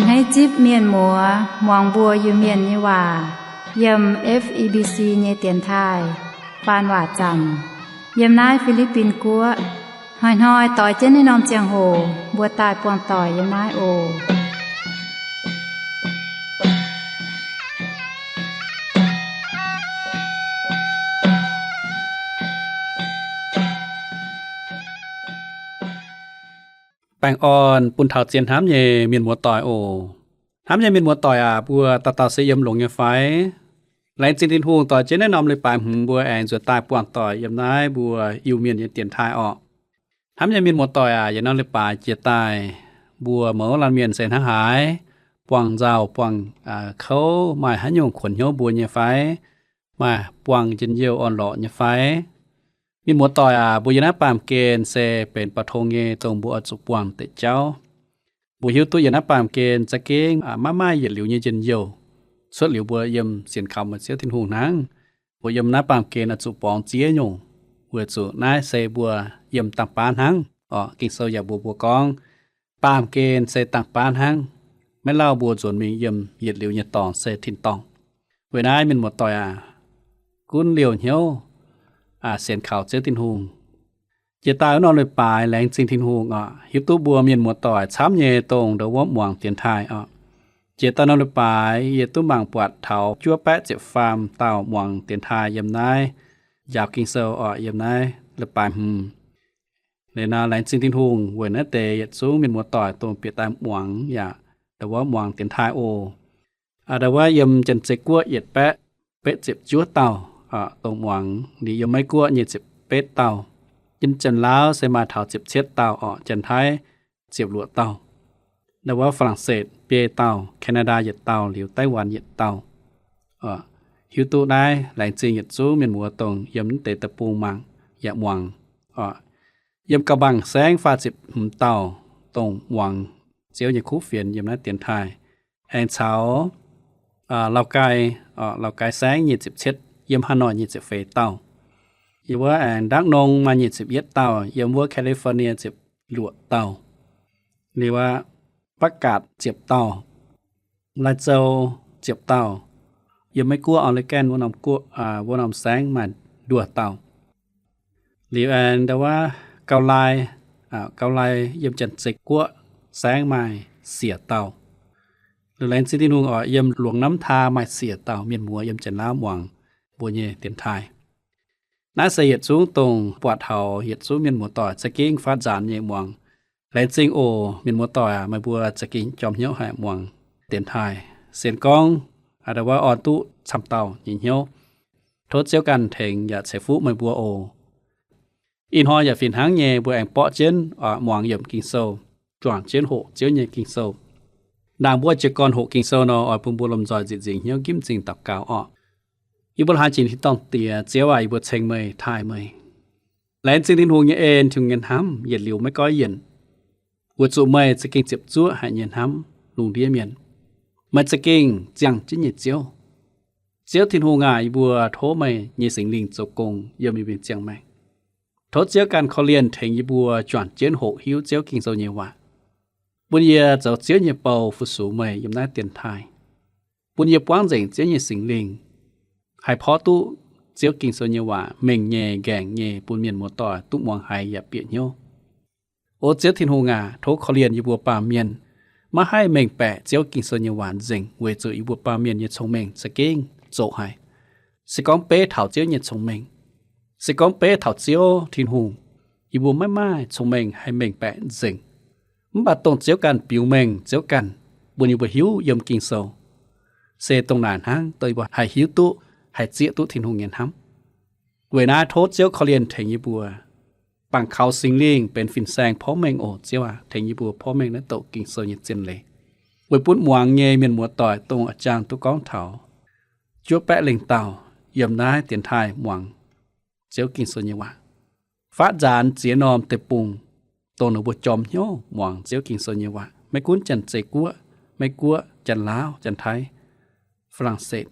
Hneiv zipv mienh muoz muangx mbuo Iu-Mienh nyei waac yiem F E B C nyei dienx taaih faan waac zaamc yiem naaiv Fi^li^bin Guoqv. Hnoi-hnoi doix jienv naaiv norm ziangh hoc mbuo daaih buangh doic yiem naaiv oc. Baengh orn bun taux zien hnamv nyei mienh muoz doic oc. Hnamv nyei mienh muoz doic aac, mbuo dauh dauh se yiem longx nyei fai? Laengz zingh Tin-Hungh doix jienv naaiv norm leiz-baaix hmz mbuo aengx nzuonx daaih buangh doic yiem naaiv mbuo Iu-Mienh nyei dienx taaih orqc. Hnamv nyei mienh muoz doic aac, yietc norm leiz-baaix jiex daaih mbuo mouz laanh mienh se hnangv haaix, buangh nzauh buangh kouv maaih haaix nyungc kuonx hnyouv mbuo nyei fai? Maaih buangh njien-youh orn-lorqc nyei fai? Mienh muoz doic aac, mbuo yiem naaiv baamh gen se benx ba'tong nyei dongh mbuo oix zuqc buangh deix jauv. Mbuo hiuv duqv yiem naaiv baamh gen za'gengh maiv maaih yietc liuz nyei njien-youh cuotv liuz mbuo yiem sienx kaux meih Ziouv Tin-Hungh hnangv. Mbuo yiem naaiv baamh gen oix zuqc borngz ziex nyungc, weic zuqc naaiv se mbuo yiem dangh baav hnangv. Orqc, Ging-Sou yaac mbuox mbuo gorngv, baamh gen se dangh baav hnangv, maiv lauh mbuo nzuonx mingh yiem yietc liuz nyei dorngx se tin-dorngh. Weic naaiv mienh muoz doic aac, gunv liouh hnyouv sienx kaux Ziouv Tin-Hungh. Jiex daaih wuov norm leiz-baaix laengz zingh Tin-Hungh orqc, hiuv duqv mbuo mienh muoz doic camv nyei dongh ndau wuov muangx dienx taaih orqc. Jiex daaih norm leiz-baaix yie duqv mangc buatc taux juov baeqv ziepc faam dauh muangx dienx taaih yiem naaiv njaaux Ging-Sou orqc, yiem naaiv leiz-baaix hmz. Liuz nor laengz zingh Tin-Hungh weic naaiv deix yietc zungv mienh muoz doic dongh bieqc daaih muangx yaac ndau wuov muangx dienx taaih oc. Ndau wuov yiem Janx-Zei Guoqv yietc baeqv betv ziepc juov dauh dongh muangx. Liuz yiem Meiv Guoqv nyei ziepc betv dauh. Yiem Janx-Laauv se maaih taux ziepc cietv dauh orqc, Janx-Taiv ziepc luoqc dauh. Ndau wuov Faa^lang^set biei dauh, Canada yietc dauh, liuz Daiv^wan yietc dauh. Hiuv duqv naaiv laengz zingh yietc zungv mienh muoz dongh yiem naaiv deix deic-bung mangc yaac muangx. Yiem Gau Mbang Saengv faah ziepc hmz dauh dongh muangx Ziouv nyei kuv fienx yiem naaiv dienx taaih. Aengx caux Lauv Gai, Lauv Gai Saengv nyei ziepc cietv, yiem Haa Noi nyei ziepc feix dauh. Yiem wuov aengx Đắk Nông maaih nyic ziepc yietv dauh, yiem wuov California ziepc luoqc dauh. Liuz aqv, Bắc Kạt ziepc dauh, Lai Châu ziepc dauh, yiem Meiv Guoqv Oregon wuov norm guoqv, wuov norm saengv maaih nduoh dauh. Liuz aengx ndau wuov Gau Lai, Gau Lai yiem Janx-Zei Guoqv saengv maaih siec dauh. Liuz laengz zingh Tin-Hungh oc, yiem Luangx Namv Taa maaih siec dauh mienh muoz yiem Janx-Laauv muangx mbuo nyei dienx taaih. Naaiv se yietc zungv dongh buatc taux yietc zungv mienh muoz doic za'gengh faatv nzaanx nyei muangx. Laengz zingh oc, mienh muoz doic aac, meih mbuo za'gengh jorm hnyouv haic muangx dienx taaih. Sienx gorngv a'ndau wuov orn duqv camv dauh nyei hnyouv. Tov Ziouv ganh tengx yaac ceix fuqv meih mbuo oc. Ih hnoi yaac fih hnangv nyei mbuo aengx borqv jienv muangx yiemc Ging-Sou, juangc jienv hoqc Ziouv nyei Ging-Sou. Ndaangc mbuo jiez gorn hoqc Ging-Sou nor, oix bun mbuo lomh nzoih nzieqc nzengc hnyouv, nqimv nzengc daux gaux orqc. Yie mbuo hlaax jiex tin-dorngh Diex, Ziouv aac, yie mbuo ceng meih, taaih meih. Laengz zingh Tin-Hungh nyei en, Tin-Hungh nyei hnamv yietc liuz maiv goiv yienc, weic zuqc meih za'gengh ziepc zuoqv haic nyei hnamv lungh ndiev mienh. Meih za'gengh ziangh jienv nyei Ziouv. Ziouv Tin-Hungh aac, yie mbuo tov meih nyei Singx Lingh zoux gong yiem yie mbuo nyei ziangh maengc. Tov Ziouv ganh korv-lienh tengx yie mbuo juangc jienv hoqc hiuv Ziouv Ging-Sou nyei waac, bun yie zoux Ziouv nyei bou fu-sux meih yiem naaiv dienx taaih, bun yie buangv nzengc Ziouv nyei Singx Lingh, haih porv duqv Ziouv Ging-Sou nyei waac mengh nyei, nqaengc nyei, bun mienh muoz-doic duqv muangx haiz yaac bieqc hnyouv. O Ziouv Tin-Hungh aac, tov korv-lienh yie mbuo baamh mienh, maiv haih mengh baeqc Ziouv Ging-Sou nyei waac nzengc, weic zuqc yie mbuo baamh mienh nyei cong-mengh za'gengh zoqc haic. Se gorngv beiv taux Ziouv nyei cong-mengh, se gorngv beiv taux Ziouv Tin-Hungh, yie mbuo maiv maaih cong-mengh haih mengh baeqc nzengc. Mv baac dongh Ziouv ganh biux mengh, Ziouv ganh bun yie mbuo hiuv yiem Ging-Sou, se dongh naaic hnangv dongh yie mbuo haih hiuv duqv, haih zieqv duqv Tin-Hungh nyei hnamv. Weic naaiv tov Ziouv korv-lienh tengx yie mbuo, bangc kaux Singx Lingh benx fin-saeng porv mengh oc. Ziouv aac, tengx yie mbuo porv mengh naaiv douc Ging-Sou nyei zien leiz, weic bun muangx nyei mienh muoz-doic dongh a'jang duqv gorngv taux juov baeqv lengh dauh yiem naaiv dienx taaih muangx Ziouv Ging-Sou nyei waac. Faatv nzaanx ziex norm deic-bung, dongh ninh mbuo jorm hnyouv muangx Ziouv Ging-Sou nyei waac, maiv gunv Janx-Zei Guoqv, Meiv Guoqv, Janx-Laauv, Janx-Taiv, Faa^lang^set,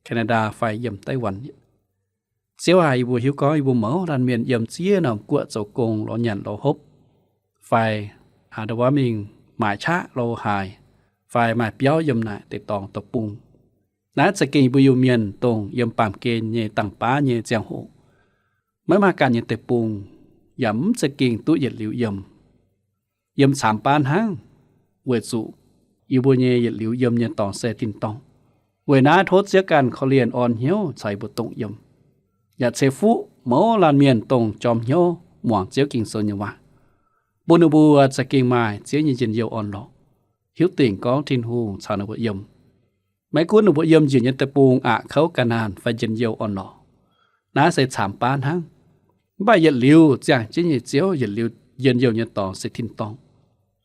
Canada fai yiem Daiv^wan. Ziouv aac, yie mbuo hiuv gorngv yie mbuo mouz laanh mienh yiem ziex norm guoqv zoux gong lorz nyanc lorz hopv, fai a'ndau wuov mingh maaic qaqv lorz haaix, fai maaih biauv yiem naaic deic-dorngx deic-bung. Naaiv za'gengh mbuo Iu-Mienh dongh yiem baamh gen nyei dangh baav nyei ziangh hoc, maiv maaih ganh nyei deic-bung, yaac mv za'gengh duqv yietc liuz yiem. Yiem caamx baav hnangv, weic zuqc yie mbuo nyei yietc liuz yiem nyei dorngx se tin-dorngh. Weic naaiv tov Ziouv ganh korv-lienh orn hnyouv caux yie mbuo dongh yiem, yaac ceix fuqv mouz laanh mienh dongh jorm hnyouv muangx Ziouv Ging-Sou nyei waac, bun ninh mbuo za'gengh maaih Ziouv nyei njien-youh orn-lorqc, hiuv dingc gorngv Tin-Hungh caux ninh mbuo yiem. Maiv gunv ninh mbuo yiem njiec nyei deic-bung aqc kouv ga'naanh fai njien-youh orn-lorqc, naaiv se caamx baav hnangv. Mv baac yietc liuz ziangh jienv nyei Ziouv, yietc liuz njien-youh nyei dorngx se tin-dorngh.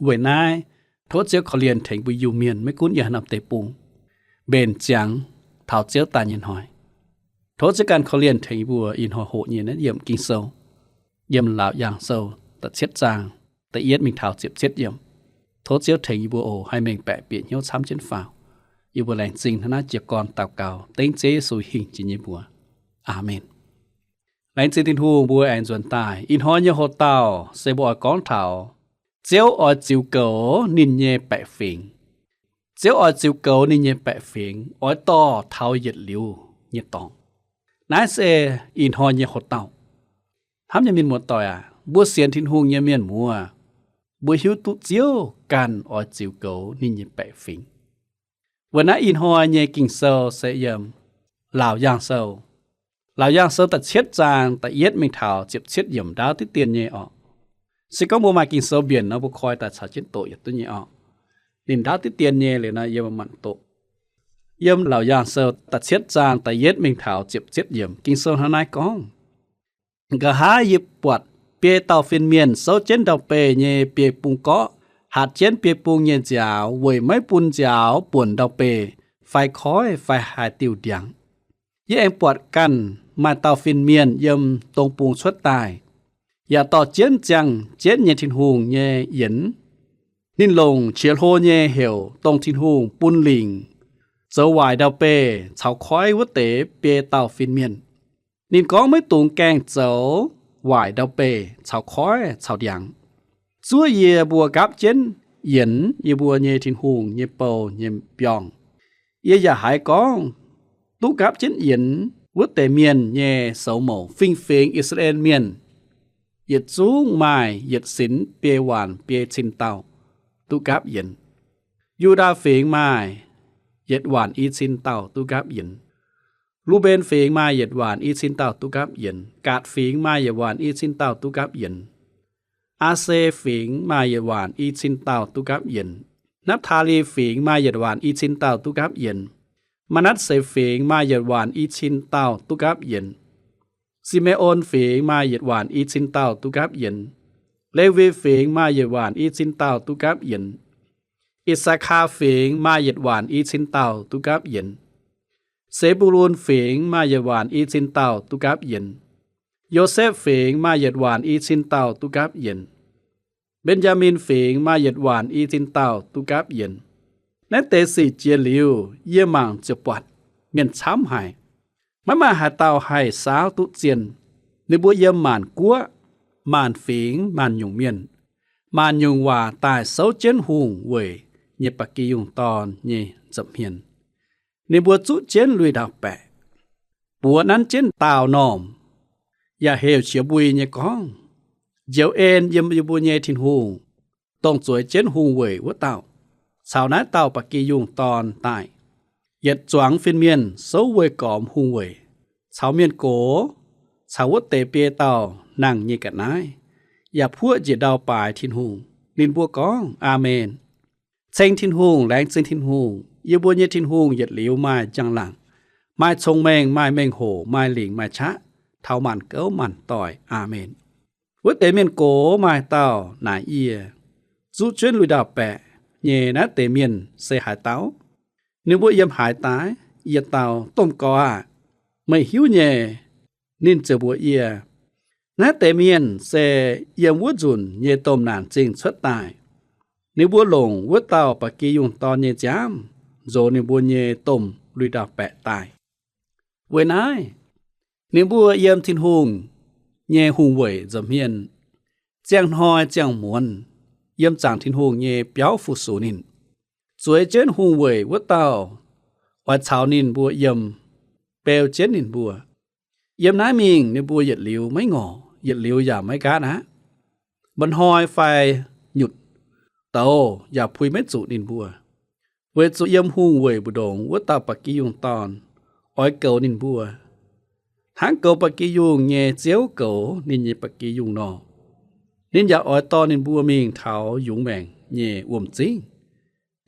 Weic naaiv, tov Ziouv korv-lienh tengx mbuo Iu-Mienh, maiv gunv yiem haaix norm deic-bung, mbenc ziangx taux Ziouv daaih nyei hnoi. Tov Ziouv ganh korv-lienh tengx mbuo ih hnoi hoqc nyei naaiv yiemc Ging-Sou, yiem Laauc Yaangh Sou da'cietv zaang da'yietv mingh taux ziepc cietv yiemc. Tov Ziouv tengx yie mbuo oc. Haih mengh baeqc bieqc hnyouv camv jienv faaux. Yie mbuo laengz zingh hnangv naaiv jiez gorn daux gaux dengv Ziouv Yesu hingh jiex nyei mbuox. Aamen. Laengz zingh Tin-Hungh mbuo aengx nzuonx daaih. Ih hnoi nyei hoc-dauh se mbuo oix gorngv taux Ziouv oix ziux goux ninh nyei baeqc fingx. Ziouv oix ziux goux ninh nyei baeqc fingx, oix dorh taux yietc liuz nyei dorngx. Naaiv se ih hnoi nyei hoc-dauh. Hnamv nyei mienh muoz-doic aac, mbuo sienx Tin-Hungh nyei mienh muoz, mbuo hiuv duqv Ziouv ganh oix ziux goux ninh nyei baeqc fingx. Weic naaiv ih hnoi nyei Ging-Sou se yiem Laauc Yaangh Sou. Laauc Yaangh Sou da'cietv zaang da'yietv mingh taux ziepc cietv yiemc ndaauv diqv dien nyei orqc. Se gorngv mbuo maaih Ging-Sou mbienc nor, mbuo koi daaih caux jienv doqc yietc duqv nyei orqc. Ninh ndaauv diqv dien nyei liuz nor, yie mbuo manc doqc. Yiem Laauc Yaangh Sou da'cietv zaang da'yietv mingh taux ziepc cietv yiemc, Ging-Sou hnangv naaiv gorngv, Nqa'haav yie buatc biei dauh fin-mienh souv jienv ndau-beih nyei biei bung gorqv, hatc jienv biei bung nyei nziaaux weic maiv bun nziaaux buonc ndau-beih fai koiv fai haaix diuh ndiangx. Yie aengx buatc ganh maaih dauh fin-mienh yiem dong bung cuotv daaih, yaac dorh jienv ziangh jienv nyei Tin-Hungh nyei yienx. Ninh longc qiex hlo nyei heuc dongh Tin-Hungh bun lingc zoux waaic ndau-beih caux koiv wuov deix biei dauh fin-mienh. Ninh gorngv, Maiv dungx gaengh zoux waaic ndau-beih caux koiv caux ndiangx. Zuov yie mbuo nqaapv jienv yienx yie mbuo nyei Tin-Hungh nyei bou nyei mbiorngz. Yie yaac haiz gorngv duqv nqaapv jienv yienx wuov deix mienh nyei soux mouc fingx-fingx I^saa^laa^en Mienh yietc zungv maaih yietc sinx biei waanc biei cin dauh duqv nqaapv yienx. Yu^ndaa Fingx maaih yietc waanc i cin dauh duqv nqaapv yienx. Lu^mben Fingx maaih yietc waanc i cin dauh duqv nqaapv yienx. Gaatc Fingx maaih yietc waanc i cin dauh duqv nqaapv yienx. Aa^se Fingx maaih yietc waanc i cin dauh duqv nqaapv yienx. Napv^taa^li Fingx maaih yietc waanc i cin dauh duqv nqaapv yienx. Maa^natv^se Fingx maaih yietc waanc i cin dauh duqv nqaapv yienx. Si^me^on Fingx maaih yietc waanc i cin dauh duqv nqaapv yienx. Lewi Fingx maaih yietc waanc i cin dauh duqv nqaapv yienx. I^saa^kaa Fingx maaih yietc waanc i cin dauh duqv nqaapv yienx. Se^mbu^lun Fingx maaih yietc waanc i cin dauh duqv nqaapv yienx. Yosepv Fingx maaih yietc waanc i cin dauh duqv nqaapv yienx. Mben^yaa^min Fingx maaih yietc waanc i cin dauh duqv nqaapv yienx. Naaiv deix sic jiex liuz, yie mangc ziouc buatc mienh camv haic. Maiv maaih haaix dauh haih saauv duqv zien. Ninh mbuo yiem maanc guoqv, maanc fingx, maanc nyungc mienh, maanc nyungc waac daaih souv jienv hungh weic nyei ba'gi yungh dorn nyei nza'hmien. Ninh mbuo zuqv jienv lui-ndau-baeqc, buoz nanv jienv daauh normh, yaac heuc qiex mbui nyei gorngv, Njoux en yiem yie mbuo nyei Tin-Hungh, dongh zueiz jienv hungh weic wuov dauh, caux naaiv dauh ba'gi yungh dorn daaih, yietc zuangx fin-mienh souv weih gormx hungh weic, caux mienh gox, caux wuov deix biei dauh nangh nyei ga'naaiv, yaac puoqv njiec ndau baaix Tin-Hungh. Ninh mbuo gorngv, Aamen. Ceng Tin-Hungh, laengz zingh Tin-Hungh. Yie mbuo nyei Tin-Hungh yietc liuz maaih njang-laangc, maaih cong-mengh, maaih mengh hoc, maaih lingc, maaih qaqv, taux maanc gouv maanc doic. Aamen. Wuov deix mienh gox maaih dauh naaic yie, zuqv jienv lui-ndau-baeqc nyei naaiv deix mienh se haaix dauh? Ninh mbuo yiem haaix daaih? Yietc dauh. Domh Gorx aah! Meih hiuv nyei. Ninh ziouc mbuox yie, Naaiv deix mienh se yiem wuov nzunc nyei domh naanc zingh cuotv daaih. Ninh mbuo longc wuov dauh ba'gi yungh dorn nyei nziaamv nzox ninh mbuo nyei domh lui-ndau-baeqc daaih. Weic naaiv, ninh mbuo yiem Tin-Hungh nyei hungh weic nza'hmien, ziangh hnoi ziangh muonz yiem zaangc Tin-Hungh nyei biauv fu-sux ninh. Zueiz jienv hungh weic wuov dauh oix caux ninh mbuo yiem, beu jienv ninh mbuo. Yiem naaiv mingh ninh mbuo yietc liuz maiv ngorc, yietc liuz yaac maiv nqaatv aqv. Mba'hnoi fai nyutc douz yaac pui maiv zuqc ninh mbuo, weic zuqc yiem hungh weic mbu'ndongx wuov dauh ba'gi yungh dorn oix goux ninh mbuo, hnangv goux ba'gi yungh nyei ziouv goux ninh nyei ba'gi yungh nor. Ninh yaac oix dorh ninh mbuo mingh taux yungz maengc nyei wuom-zingv.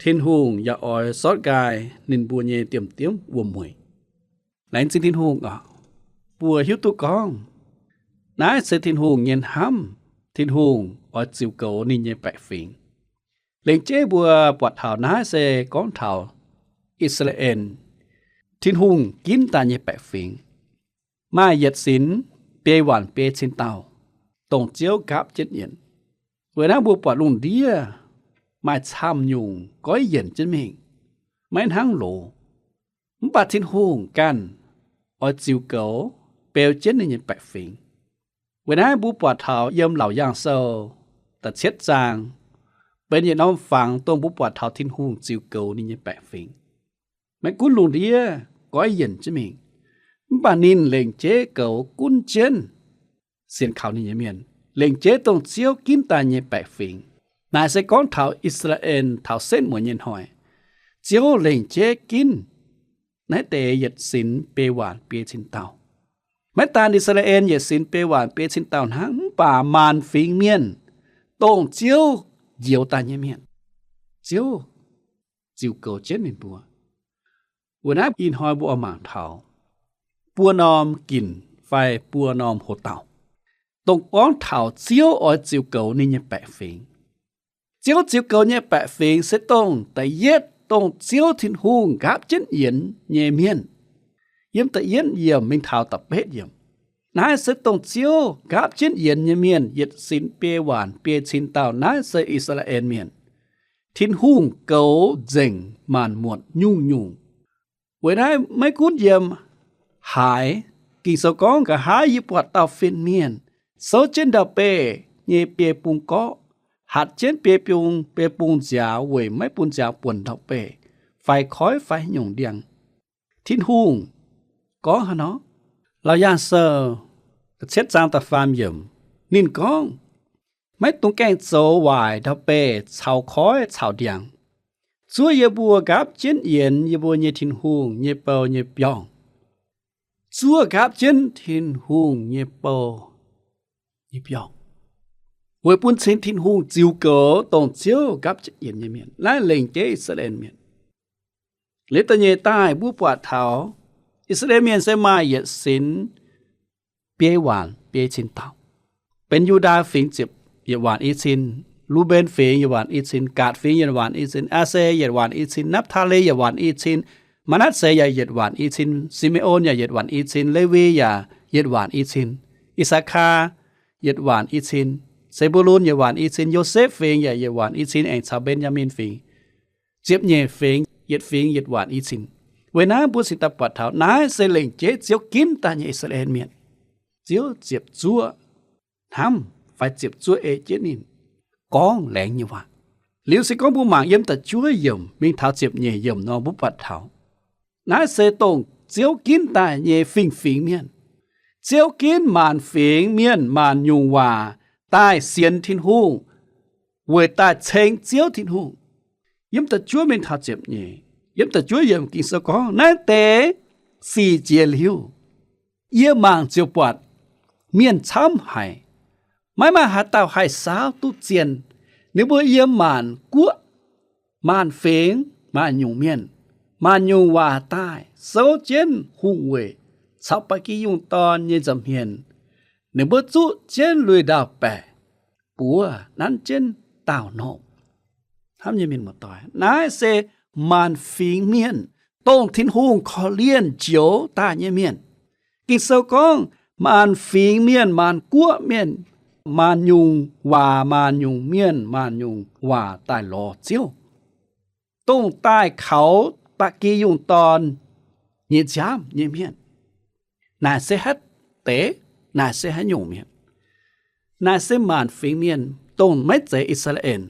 Tin-Hungh yaac oix sortv nqaai ninh mbuo nyei diemv-diemv wuom-mueic. Laengz zingh Tin-Hungh oc. Mbuo hiuv duqv gorngv naaiv se Tin-Hungh nyei hnamv. Tin-Hungh oix ziux goux ninh nyei baeqc fingx. Lengc jeiv mbuo buatc taux naaiv se gorngv taux I^saa^laa^en, Tin-Hungh ginv daaih nyei baeqc fingx, maaih yietc sinx biei waanc biei cin dauh, dongh Ziouv nqaapv jienv yienc. Weic naaiv mbuo buatc lungh ndiev maaih camv nyungc goiv yienc jienv mingh, maiv hnangv loz. Mv baac Tin-Hungh ganh oix ziux goux, beu jienv ninh nyei baeqc fingx. Weic naaiv mbuo buatc taux yiem Laauc Yaangh Sou da'cietv zaang benx yietc norm fangx dongh mbuo buatc taux Tin-Hungh ziux goux ninh nyei baeqc fingx. Maiv gunv lungh ndiev goiv yienc jienv mingh, mv baac ninh lengc jeiv goux gunv jienv sienx kaux ninh nyei mienh, lengc jeiv dongh Ziouv ginv daaih nyei baeqc fingx. Naaic se gorngv taux I^saa^laa^en taux setv mueiz nyei hnoi, Ziouv lengc jeiv ginv naaiv deix yietc sinx biei waanc biei cin dauh. Maiv daan I^saa^laa^en yietc sinx biei waanc biei cin dauh hnangv, mv baac maanc fingx mienh, dongh Ziouv njoux daaih nyei mienh, Ziouv ziux goux jienv ninh mbuo. Weic naaiv ih hnoi mbuo oix mangc taux buo norm ginc fai buo norm hoc dauh, dongh gorngv taux Ziouv oix ziux goux ninh nyei baeqc fingx. Ziouv ziux goux nyei baeqc fingx se dongh da'yietv dongh Ziouv Tin-Hungh nqaapv jienv yienx nyei mienh, yiem da'yietv yiemc mingh taux da'betv yiemc. Naaiv se dongh Ziouv nqaapv jienv yienx nyei mienh yietc sinx biei waanc biei cin dauh, naaiv se I^saa^laa^en Mienh. Tin-Hungh goux nzengc maanc muotc nyungc-nyungc. Weic naaiv maiv gunv yiem haaix, Ging-Sou gorngv, nqa'haav yie buatc dauh fin-mienh souv jienv ndau-beih nyei biei bung gorqv, hatc jienv biei bung, biei bung nziaaux weic maiv bun nziaaux buonc ndau-beih, fai koiv fai nyungc ndiangx. Tin-Hungh gorngv haaix nor? Laauc Yaangh Sou cietv zaang da'faam yiemc, ninh gorngv, maiv dungx gaengh zoux waaic ndau-beih caux koiv caux ndiangx. Zuov yie mbuo nqaapv jienv yienx yie mbuo nyei Tin-Hungh nyei bou nyei biorngh. Zuov nqaapv jienv Tin-Hungh nyei bou nyei biorngh, weic bun cing Tin-Hungh ziux goux dongh Ziouv nqaapv jienv yienx nyei mienh. Naaiv lengc jeiv I^saa^laa^en Mienh. Liuz da'nyeic daaih mbuo buatc taux I^saa^laa^en Mienh se maaih yietc sinx biei waanc biei cin dauh. Benx Yu^ndaa Fingx ziepc yietc waanc i cin, Lu^mben Fingx yietc waanc i cin, Gaatc Fingx yietc waanc i cin, Aa^se yietc waanc i cin, Napv^taa^le yietc waanc i cin, Maa^natv^se yaac yietc waanc i cin, Si^me^on yaac yietc waanc i cin, Lewi yaac yietc waanc i cin, I^saa^kaa yietc waanc i cin, Se^mbu^lun yietc waanc i cin, Yosepv Fingx yaac yietc waanc i cin, aengx caux Mben^yaa^min Fingx ziepc nyeic fingx, yietc fingx yietc waanc i cin. Weic naaiv mbuo cingx daaih buatc taux naaiv se lengc jeiv Ziouv ginv daaih nyei I^saa^laa^en Mienh. Ziouv ziepc zuoqv hnamv fai ziepc zuoqv ei jienv ninh gorngv laengz nyei waac. Liuz se gorngv mbuo mangc yiem da'juov yiemc mingh taux ziepc nyeic yiemc nor, mbuo buatc taux naaiv se dongh Ziouv ginv daaih nyei fingx-fingx mienh. Ziouv ginv maanc fingx mienh maanc nyungc waac daaih sienx Tin-Hungh, weic daaih ceng Ziouv Tin-Hungh. Yiem da'juov mingh taux ziepc nyeic, yiem da'juov yiemc Ging-Sou gorngv, naaiv deix sic jiex liuz, yie mangc ziouc buatc mienh camv haic. Maiv maaih haaix dauh haih saauv duqv zienh. Ninh mbuo yiem maanc guoqv, maanc fingx, maanc nyungc mienh, maanc nyungc waac daaih souv jienv hungh weic caux ba'gi yungh dorn nyei nza'hmien. Ninh mbuo zuqv jienv lui-ndau-baeqc buov nanv jienv daauh norm. Hnamv nyei mienh muoz-doic, naaiv se maanc fingx mienh, dongh Tin-Hungh korv-lienh njoux daaih nyei mienh. Ging-Sou gorngv, maanc fingx mienh, maanc guoqv mienh, maanc nyungc waac, maanc nyungc mienh, maanc nyungc waac daaih lorz Ziouv, dongh daaih kaux ba'gi yungh dorn nyei nziaamv nyei mienh. Naaic se haaix deix? Naaic se haaix nyungc mienh? Naaic se maanc fingx mienh, dongh maiv zeiz I^saa^laa^en.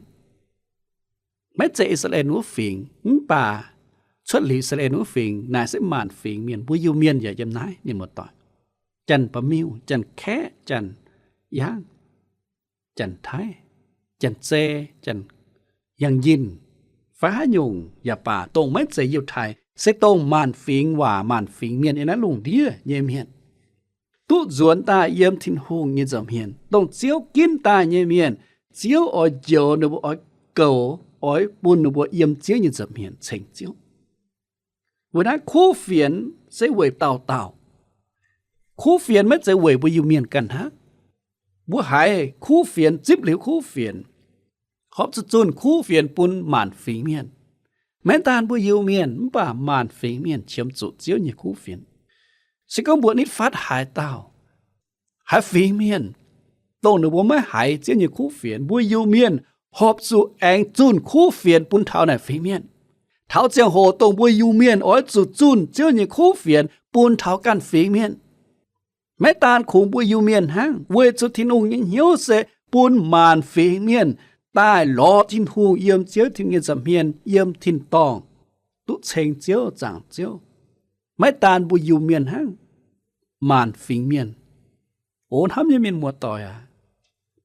Maiv zeiz I^saa^laa^en wuov fingx, mv baac cuotv liuz I^saa^laa^en wuov fingx naaic se maanc fingx mienh. Mbuo Iu-Mienh yaac yiem naaiv, mienh muoz-doic. Janx-Ba'miuh, Janx-Kaeqv, Janx-Yaangv, Janx-Taiv, Janx-Zei, Janx-Yangh Yinh, fai haaix nyungc yaac baac, dongh maiv zeiz Yiutai, se dongh maanc fingx waac, maanc fingx mienh yiem naaiv lungh ndiev nyei mienh, duqv nzuonx daaih yiem Tin-Hungh nyei nza'hmien, dongh Ziouv ginv daaih nyei mienh. Ziouv oix njoux ninh mbuo, oix goux, oix bun ninh mbuo yiem Ziouv nyei nza'hmien ceng Ziouv. Weic naaiv kuv fienx se weic dauh dauh. Kuv fienx maiv zeiz weic mbuo Iu-Mienh ganh hnangv. Mbuo haiz kuv fienx, zipv liuz kuv fienx, horpc zuqc zunh kuv fienx bun maanc fingx mienh. Maiv daan mbuo Iu-Mienh, mv baac maanc fingx mienh qiemx zuqc Ziouv nyei kuv fienx. Se gorngv mbuo nitv fatv haaix dauh, haaix fingx mienh, dongh ninh mbuo maiv haiz Ziouv nyei kuv fienx, mbuo Iu-Mienh horpc zuqc aengx zunh kuv fienx bun taux naaic fingx mienh. Taux ziangh hoc dongh mbuo Iu-Mienh oix zuqc zunh Ziouv nyei kuv fienx bun taux ganh fingx mienh. Maiv daan kungx mbuo Iu-Mienh hnangv, weic zuqc Tin-Hungh nyei hnyouv se bun maanc fingx mienh daaih lorz Tin-Hungh yiem Ziouv Tin-Hungh nyei nza'hmien, yiem tin-dorngh duqv ceng Ziouv, zaangc Ziouv. Maiv daan mbuo Iu-Mienh hnangv, maanc fingx mienh. O hnamv nyei mienh muoz-doic aac,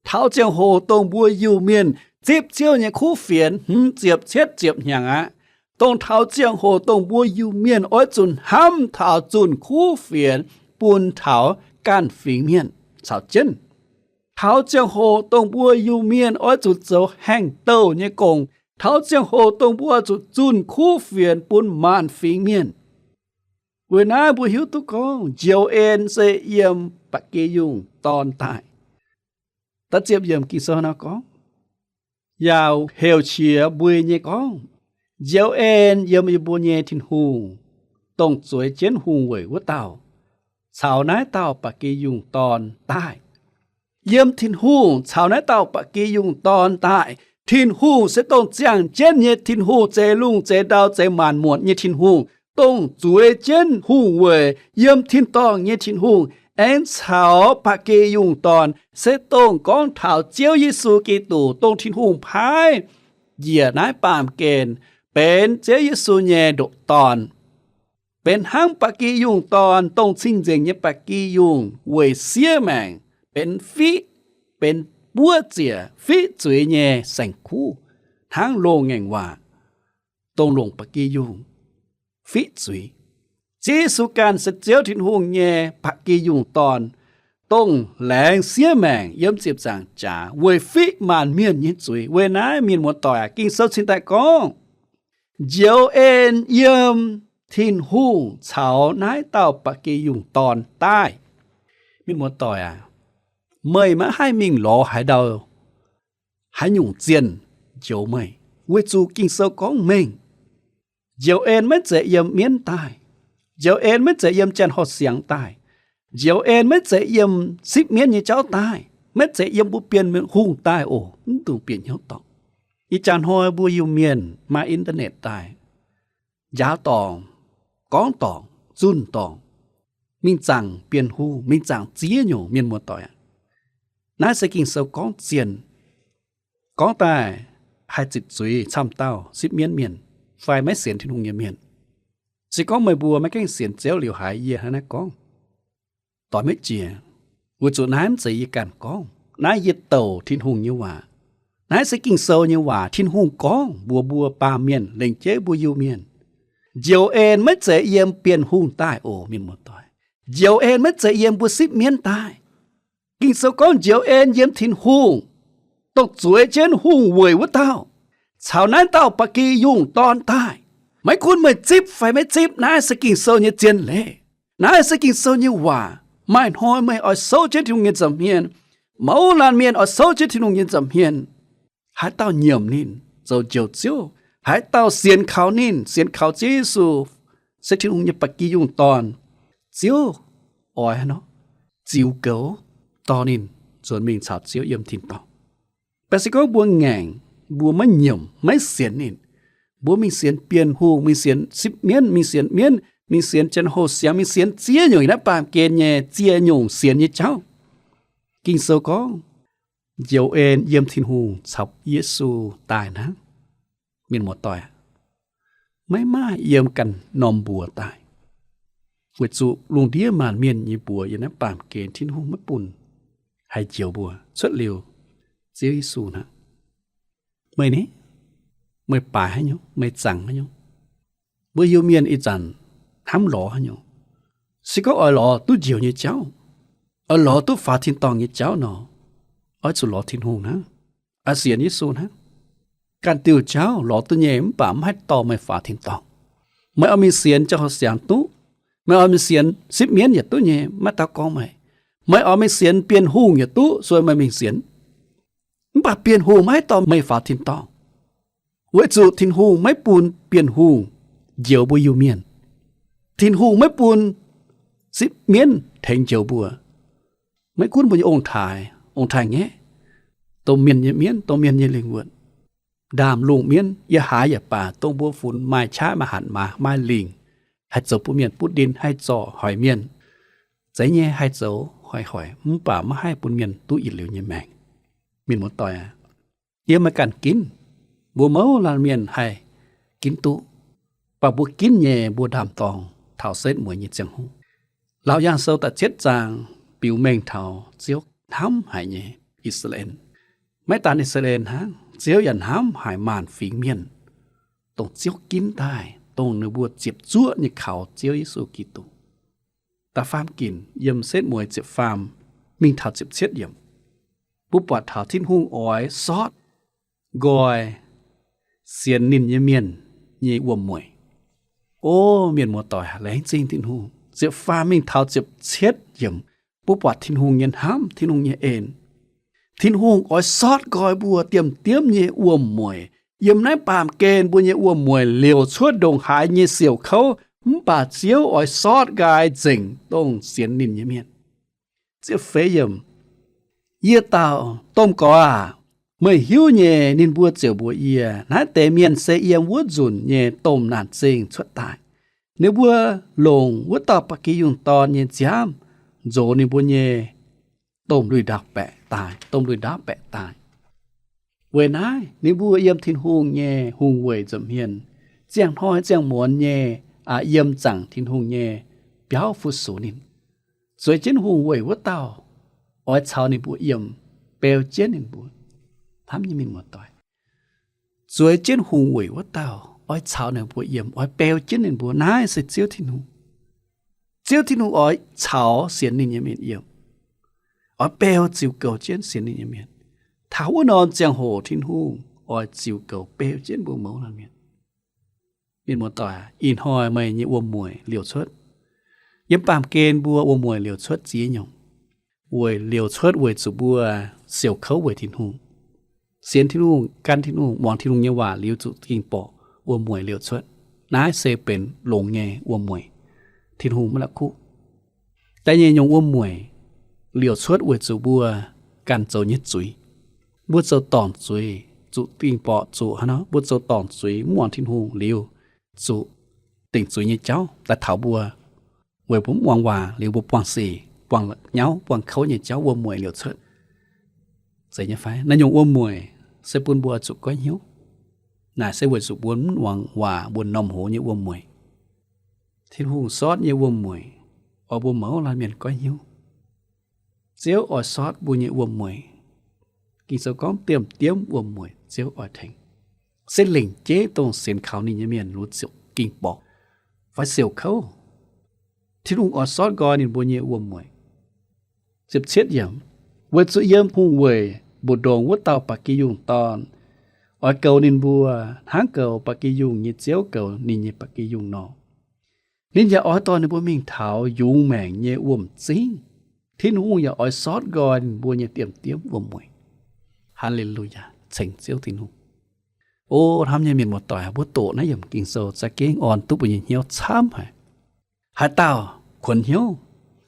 taux ziangh hoc dongh mbuo Iu-Mienh zipv Ziouv nyei kuv fienx hmz ziepc cietv ziepc hnyangx aqv. Dongh taux ziangh hoc dongh mbuo Iu-Mienh oix zuqc hnamv taux zunh kuv fienx bun taux ganh fingx mienh caux jienv. Taux ziangh hoc dongh mbuo Iu-Mienh oix zuqc zoux haengh douh nyei gong. Taux ziangh hoc dongh mbuo oix zuqc zunh kuv fienx bun maanc fingx mienh. Weic naaiv mbuo hiuv duqv gorngv njoux en se yiem ba'gi yungh dorn daaih. Da'ziepc yiemc Ging-Sou nor gorngv, yaac heuc qiex mbuo nyei gorngv, njoux en yiem yie mbuo nyei Tin-Hungh, dongh zueiz jienv hungh weic wuov dauh, caux naaiv dauh ba'gi yungh dorn daaih. Yiem Tin-Hungh caux naaiv dauh ba'gi yungh dorn daaih. Tin-Hungh se dongh ziangh jienv nyei Tin-Hungh, zeix lungh zeix ndau zeix maanc muotc nyei Tin-Hungh, dongh zueiz jienv hungh weic yiem tin-dorngh nyei Tin-Hungh, aengx caux ba'gi yungh dorn se dongh gorngv taux Ziouv Yesu Giduc, dongh Tin-Hungh paaiv njiec naaiv baamh gen benx Ziouv Yesu nyei ndoqc dorn. Benx hnangv ba'gi yungh dorn, dongh cing-nzengc nyei ba'gi yungh weic siev maengc, benx fiqv, benx buov ziec fiqv zuiz nyei saeng-kuv, hnangv loz-ngaengc waac dongh longc ba'gi yungh fiqv zuiz. Ziouv Yesu ganh se Ziouv Tin-Hungh nyei ba'gi yungh dorn, dongh laengz siev maengc yiem ziepc nzaangc jaax weic fiqv maanc mienh nyei zuiz. Weic naaiv mienh muoz-doic aac, Ging-Sou cingx daaih gorngv, njoux en yiem Tin-Hungh caux naaiv dauh ba'gi yungh dorn daaih. Mienh muoz-doic aac, meih maiv haih mingh lorz haaix ndau, haaix nyungc zienh njoux meih, weic zuqc Ging-Sou gorngv mengh. Njoux en maiv zeiz yiem mienv daaih. Njoux en maiv zeiz yiem janx horh siangx daaih. Njoux en maiv zeiz yiem sipv mienv nyei jauv daaih, maiv zeiz yiem mbuo Bienh Hungh daaih oc. Mv dungx bieqc hnyouv dorngc. Ih jaax hnoi mbuo Iu-Mienh maaih internet daaih, njaaux dorngc, gorngv dorngc, zunh dorngc, mingh zaangc Bienh Hungh, mingh zaangc ziex nyungc, mienh muoz-doic aac. Naaiv se Ging-Sou gorngv zienh, gorngv daaih haih zipc zuiz camv dauh sipv mienv mienh fai maiv sienx Tin-Hungh nyei mienh. Se gorngv meih mbuo maiv gaengh sienx Ziouv liuz haiz yie hnangv naaiv gorngv, doix maiv jiex, weic zuqc naaiv mv zeiz yie ganh gorngv. Naaiv yie douc Tin-Hungh nyei waac. Naaiv se Ging-Sou nyei waac. Tin-Hungh gorngv mbuox mbuo baamh mienh, lengc jeiv mbuo Iu-Mienh, njoux en maiv zeiz yiem Bienh Hungh daaih oc, mienh muoz-doic. Njoux en maiv zeiz yiem mbuo sipv mienv daaih. Ging-Sou gorngv njoux en yiem Tin-Hungh, dongh zueiz jienv hungh weic wuov dauh, caux naaiv dauh ba'gi yungh dorn daaih. Maiv gunv meih zipv fai maiv zipv, naaiv se Ging-Sou nyei zien leiz. Naaiv se Ging-Sou nyei waac. Maaih hnoi meih oix souv jienv Tin-Hungh nyei nza'hmien. Mouz laanh mienh oix souv jienv Tin-Hungh nyei nza'hmien. Haaix dauh nyiemc ninh zoux Njoux Ziouv, haaix dauh sienx kaux ninh, sienx kaux Ziouv Yesu, se Tin-Hungh nyei ba'gi yungh dorn, Ziouv oix haaix nor, ziux goux, dorh ninh nzuonx mingh caux Ziouv yiem tin-dorngh. Mv baac se gorngv mbuo ngaengc, mbuo maiv nyiemc, maiv sienx ninh, mbuo mingh sienx Bienh Hungh, mingh sienx sipv mienv, mingh sienx mienv, mingh sienx janx-hoh siangx, mingh sienx ziex nyungc naaiv baamh gen nyei ziex nyungc sienx nyei jauv. Ging-Sou gorngv, njoux en yiem Tin-Hungh caux Yesu daaih hnangv. Mienh muoz-doic, maiv maaih yiem ganh norm mbuox daaih, weic zuqc lungh ndiev maanc mienh nyei mbuox yiem naaiv baamh gen Tin-Hungh maiv bun haih njoux mbuo cuotv liuz Ziouv Yesu hnangv. Meih ni, meih baaix haaix nyungc, meih zaangc haaix nyungc? Mbuo Iu-Mienh ih zanc hnamv lorz haaix nyungc? Se gorngv oix lorz duqv njoux nyei jauv, oix lorz duqv faaux tin-dorngh nyei jauv nor, oix zuqc lorz Tin-Hungh hnangv, oix sienx Yesu hnangv. Ganh diuh jauv lorz duqv nyei mv baac mv haih dorh meih faaux tin-dorngh. Meih oix mingh sienx jauv-houx siangx duqv, meih oix mingh sienx sipv mienv yaac duqv nyei, maiv dau gorngv meih. Meih oix mingh sienx Bienh Hungh yaac duqv, sueih meih mingh sienx. Mv baac Bienh Hungh maiv haih dorh meih faaux tin-dorngh, weic zuqc Tin-Hungh maiv bun Bienh Hungh njoux mbuo Iu-Mienh. Tin-Hungh maiv bun sipv mienv tengx njoux mbuo. Maiv gunv mbuo nyei ong-taaix, ong-taaix-ngaeqv, domh mienh nyei mienv, domh mienh nyei lingh wuonh, ndaamv-lungh mienv, yiem haaix yaac baac, dongh mbuo funx maaih qaqv maaih hatc maaz maaih lingc, haih zoux bun mienh butv ndin, haih zorc hoic mienh, zeiz nyei haih zoux hoic-hoic, mv baac maiv haih bun mienh duqv yietc liuz nyei maengc. Mienh muoz-doic aac, yiem meih ganh ginv, mbuo mouz laanh mienh haih ginv duqv, mv baac mbuo ginv nyei mbuo ndaam-dorng taux setv mueiz nyei ziangh hoc. Laauc Yaangh Sou da'cietv zaang biux mengh taux Ziouv hnamv haic nyei I^saa^laa^en. Maiv daan I^saa^laa^en hnangv, Ziouv yaac hnamv haic maanc fingx mienh, dongh Ziouv ginv daaih, dongh ninh mbuo ziepc zuoqv nyei kaux Ziouv Yesu Giduc. Da'faam ginc yiem setv mueiz ziepc faam mingh taux ziepc cietv yiemc, mbuo buatc taux Tin-Hungh oix sortv nqoi sienx ninh nyei mienh nyei wuom-mueic. O mienh muoz-doic, laengz zingh Tin-Hungh. Ziepc faam mingh taux ziepc cietv yiemc, mbuo buatc Tin-Hungh nyei hnamv, Tin-Hungh nyei en. Tin-Hungh oix sortv nqoi mbuo diemv-diemv nyei wuom-mueic yiem naaiv baamh gen mbuo nyei wuom-mueic liouc cuotv ndongc haaix nyei siouc kouv, mv baac Ziouv oix sortv nqaai nzengc dongh sienx ninh nyei mienh. Ziepc feix yiemc, yie dauh domh gorx aac, meih hiuv nyei, ninh mbuo ziouc mbuox yie, naaiv deix mienh se yiem wuov nzunc nyei domh naanc zingh cuotv daaih. Ninh mbuo longc wuov dauh ba'gi yungh dorn nyei nziaamv nzox ninh mbuo nyei domh lui-ndaauv baeqc daaih, domh lui-ndaauv baeqc daaih. Weic naaiv ninh mbuo yiem Tin-Hungh nyei hungh weic nza'hmien ziangh hnoi ziangh muonz nyei, aa, yiem zaangc Tin-Hungh nyei biauv fu-sux ninh. Zueiz jienv hungh weic wuov dauh oix caux ninh mbuo yiem, beu jienv ninh mbuo. Hnamv nyei mienh muoz-doic, zueiz jienv hungh weic wuov dauh oix caux ninh mbuo yiem, oix beu jienv ninh mbuo. Naaiv se Ziouv Tin-Hungh. Ziouv Tin-Hungh oix caux sienx ninh nyei mienh yiem, oix beu ziux goux jienv sienx ninh nyei mienh. Taux wuov norm ziangh hoc Tin-Hungh oix ziux goux beu jienv mbuo mouz laanh mienh. Mienh muoz-doic, ih hnoi meih nyei wuom-mueic liouc cuotv. Yiem baamh gen mbuo wuom-mueic liouc cuotv ziex nyungc. Weic liouc cuotv weic zuqc mbuo siouc kouv weic Tin-Hungh, sienx Tin-Hungh, gan Tin-Hungh, muangx Tin-Hungh nyei waac liuz zuqc ging-borqc, wuom-mueic liouc cuotv. Naaiv se benx longx nyei wuom-mueic, Tin-Hungh maiv la'kuqv. Da'nyeic nyungc wuom-mueic liouc cuotv weic zuqc mbuo ganh zoux nyei zuiz. Mbuo zoux dorngc zuiz, zuqc ging-borqc zuqc hnangv nor, mbuo zoux dorngc zuiz mv muangx Tin-Hungh liuz, zuqc dingc zuiz nyei jauv daaih taux mbuo. Weic mbuo mv muangx waac liuz mbuo buangh sic, buangh nyauv, buangh kouv nyei jauv, wuom-mueic liouc cuotv. Zeiz nyei fai? Naaiv nyungc wuom-mueic se bun mbuo zuqc goiv hnyouv. Naaic se weic zuqc mbuo mv muangx waac, mbuo norm hoz nyei wuom-mueic. Tin-Hungh sortv nyei wuom-mueic oix mbuo mouz laanh mienh goiv hnyouv. Ziouv oix sortv mbuo nyei wuom-mueic. Ging-Sou gorngv diemv-diemv wuom-mueic Ziouv oix tengx. Se lengc jeiv dongh sienx kaux ninh nyei mienh luov ziouc ging-borqc fai siouc kouv, Tin-Hungh oix sortv nqoi ninh mbuo nyei wuom-mueic. Ziepc cietv yiemc, weic zuqc yiem hungh weic mbu'ndongx wuov dauh ba'gi yungh dorn oix goux ninh mbuo hnangv goux ba'gi yungh nyei ziouv goux ninh nyei ba'gi yungh nor. Ninh yaac oix dorh ninh mbuo mingh taux yungz maengc nyei wuom-zingv. Tin-Hungh yaac oix sortv nqoi ninh mbuo nyei diemv-diemv wuom-mueic. Haa^le^lu^yaa, ceng Ziouv Tin-Hungh. O hnamv nyei mienh muoz-doic, mbuo doqc naaiv yiemc Ging-Sou za'gengh orn duqv mbuo nyei hnyouv camv haic. Haaix dauh kuonx hnyouv,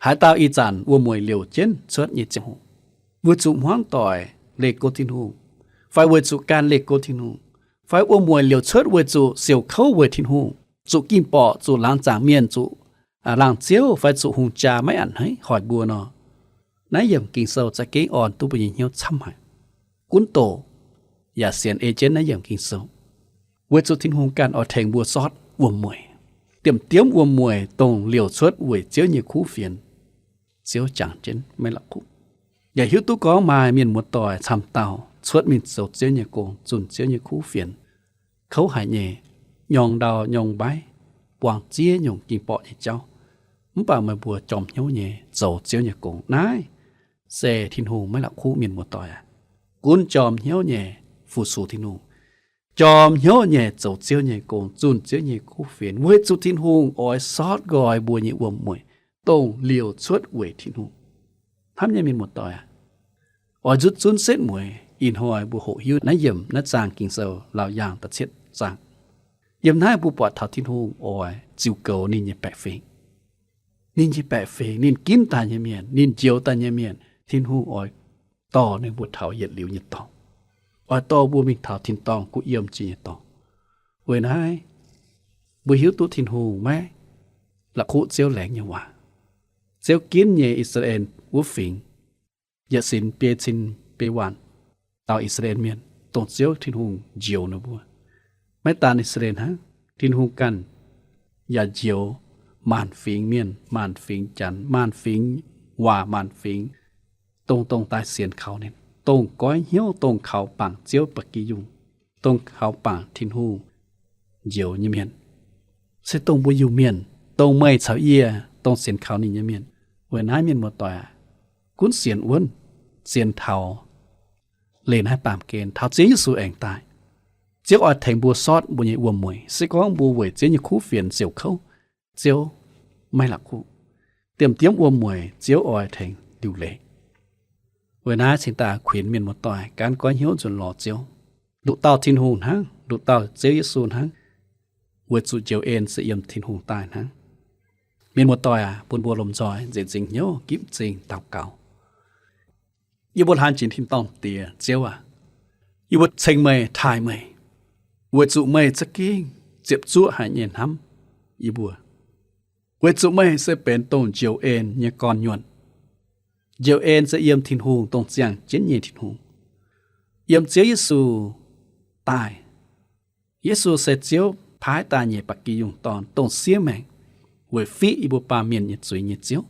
haaix dauh ih zanc wuom-mueic liouc jienv cuotv nyei ziangh hoc, weic zuqc hmuangv doic leih go Tin-Hungh, fai weic zuqc gan leih go Tin-Hungh, fai wuom-mueic liouc cuotv weic zuqc siouc kouv weic Tin-Hungh, zuqc ging-borqc, zuqc laangz zaangc mienh, zuqc laangz ziouv, fai zuqc hungh jaa maiv a'hneiv hoic mbuo nor, naaiv yiemc Ging-Sou za'gengh orn duqv mbuo nyei hnyouv camv haic. Gunv doqc yaac sienx ei jienv naaiv yiemc Ging-Sou. weic zuqc Tin-Hungh ganh oix tengx mbuo sortv wuom-mueic, diemv-diemv wuom-mueic dongh liouc cuotv weic Ziouv nyei kuv fienx. Ziouv jangx jienv maiv la'kuqv. Yaac hiuv duqv gorngv maaih mienh muoz-doic camv dauh cuotv mingh zoux Ziouv nyei gong, zunh Ziouv nyei kuv fienx, kouv haic nyei, nyorng ndau nyorng mbaiv, buangh ziex nyungc ging borqc nyei jauv. Mv baac meih mbuo jorm hnyouv nyei zoux Ziouv nyei gong. Naaiv se Tin-Hungh maiv la'kuqv, mienh muoz-doic aac. Gunv jorm hnyouv nyei fu-sux Tin-Hungh, jorm hnyouv nyei zoux Ziouv nyei gong, zunh Ziouv nyei kuv fienx, weic zuqc Tin-Hungh oix sortv nqoi mbuo nyei wuom-mueic, dongh liouc cuotv weic Tin-Hungh. Hnamv nyei mienh muoz-doic aac, oix nzutv zunv setv mueiz. Ih hnoi mbuo hoqc hiuv naaiv yiemc naaiv zaang Ging-Sou, Laauc Yaangh da'cietv zaang. Yiem naaiv mbuo buatc taux Tin-Hungh oix ziux goux ninh nyei baeqc fingx. Ninh nyei baeqc fingx, ninh ginv daaih nyei mienh, ninh njoux daaih nyei mienh, Tin-Hungh oix dorh ninh mbuo taux yietc liuz nyei dorngx, oix dorh mbuo mingh taux tin-dorngh guv yiem jiex nyei dorngx. Weic naaiv, mbuo hiuv duqv Tin-Hungh maiv la'kuqv Ziouv laengz nyei waac. Ziouv ginv nyei I^saa^laa^en wuov fingx, yietc sinx biei cin biei waanc dauh I^saa^laa^en mienh, dongh Ziouv Tin-Hungh njoux ninh mbuo. Maiv daan I^saa^laa^en hnangv, Tin-Hungh ganh yaac njoux maanc fingx mienh, maanc fingx Janx, maanc fingx waac, maanc fingx dongh, dongh daaih sienx kaux ninh, dongh goiv hnyouv, dongh kaux bangc Ziouv ba'gi yungh, dongh kaux bangc Tin-Hungh njoux nyei mienh, se dongh mbuo Iu-Mienh, dongh meih caux yie, dongh sienx kaux ninh nyei mienh. Weic naaiv mienh muoz-doic aac, gunv sienx wuonv, sienx taux leih naaiv baamh gen taux Ziouv Yesu aengx daaih. Ziouv oix tengx mbuo sortv mbuo nyei wuom-mueic. Se gorngv mbuo weic Ziouv nyei kuv fienx ziouc kouv, Ziouv maiv la'kuqv. Diemv-diemv wuom-mueic Ziouv oix tengx liuc leiz. Weic naaiv cingx daaih kuinx mienh muoz-doic gaanv goiv hnyouv nzuonx lorz Ziouv, nduqc dauh Tin-Hungh hnangv, nduqc dauh Ziouv Yesu hnangv, weic zuqc njoux en se yiem Tin-Hungh daaih hnangv. Mienh muoz-doic aac, bun mbuo lomh nzoih nzengc m'zing hnyouv gipv m'zing daux gaux. Yie mbuo hlaang jiex tin-dorngh Diex, Ziouv aac, yie mbuo ceng meih, taaih meih, weic zuqc meih za'gengh ziepc zuoqv haic nyei hnamv yie mbuo, weic zuqc meih se benx dongh njoux en nyei gorn-nyuonh. Njoux en se yiem Tin-Hungh, dongh ziangh jienv nyei Tin-Hungh, yiem Ziouv Yesu daaih. Yesu se Ziouv paaiv daaih nyei ba'gi yungh dorn, dongh siev maengc weic fiqv yie mbuo baamh mienh nyei zuiz nyei Ziouv.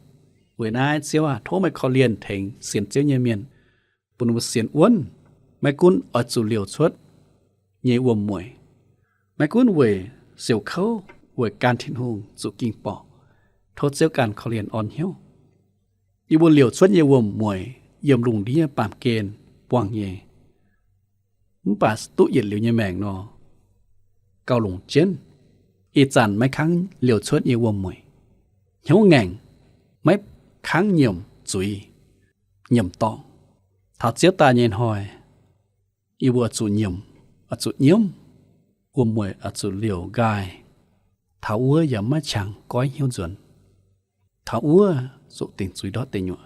Weic naaiv Ziouv aac, tov meih korv-lienh tengx sienx Ziouv nyei mienh, bun ninh mbuo sienx wuonv, maiv gunv oix zuqc liouc cuotv nyei wuom-mueic, maiv gunv weic siouc kouv, weic gan Tin-Hungh zuqc ging borqc, tov Ziouv ganh korv-lienh orn hnyouv. Yie mbuo liouc cuotv nyei wuom-mueic yiem lungh ndiev baamh gen buangh nyei, mv baac duqv yietc liuz nyei maengc nor, gauh longc jienv. Ih zanc maiv kangv liouc cuotv nyei wuom-mueic, hnyouv ngaengc, maiv kangv nyiemc zuiz, nyiemc dorngc. Taux Ziouv daaih nyei hnoi, yie mbuo oix zuqc nyiemc, oix zuqc nyiemv, wuom-mueic oix zuqc liouc nqaai. Taux wuov yaac maiv qangx goiv hnyouv nzuonx. Taux wuov zuqc dingc zuiz ndortv deic nyuoqc.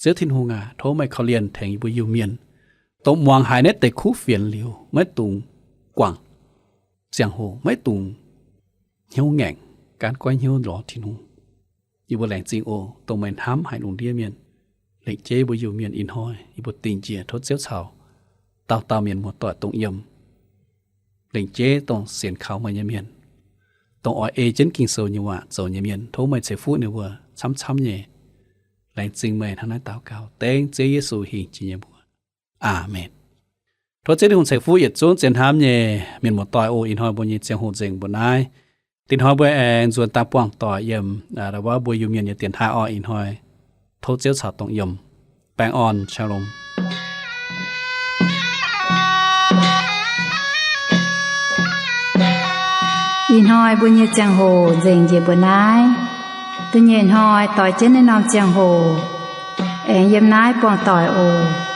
Ziouv Tin-Hungh aac, tov meih korv-lienh tengx yie mbuo Iu-Mienh, dongh muangx haiz naaiv deix kuv fienx liuz, maiv dungx guangc ziangh hoc, maiv dungx hnyouv ngaengc, gaanv goiv hnyouv lorz Tin-Hungh. Yie mbuo laengz zingh oc, dongh meih hnamv haic lungh ndiev mienh, lengc jeiv mbuo Iu-Mienh ih hnoi, yie mbuo dingh njiec tov Ziouv caux dauh dauh mienh muoz-doic dongh yiem, lengc jeiv dongh sienx kaux meih nyei mienh, dongh oix ei jienv Ging-Sou nyei waac zoux nyei mienh, tov meih ceix fuqv ninh mbuo camv-camv nyei. Laengz zingh meih hnangv naaiv daux gaux dengv Ziouv Yesu hingh jiex nyei mbuox. Aamen. Tov Ziouv Tin-Hungh ceix fuqv yietc zungv zien hnamv nyei mienh muoz-doic oc. Ih hnoi mbuo nyei ziangh hoc nzengc mbuo naaiv. Dinh hnoi mbuo aengx nzuonx daaih buangh doic yiem, aa, wuov mbuo Iu-Mienh nyei dienx taaih orqc. Ih hnoi tov Ziouv caux dongh yiem. Baengh orn, shalom. Ih hnoi mbuo nyei ziangh hoc nzengc njiec mbuo naaiv. Da'nyeic hnoi doix jienv naaiv norm ziangh hoc aengx yiem naaiv buangh doic oc.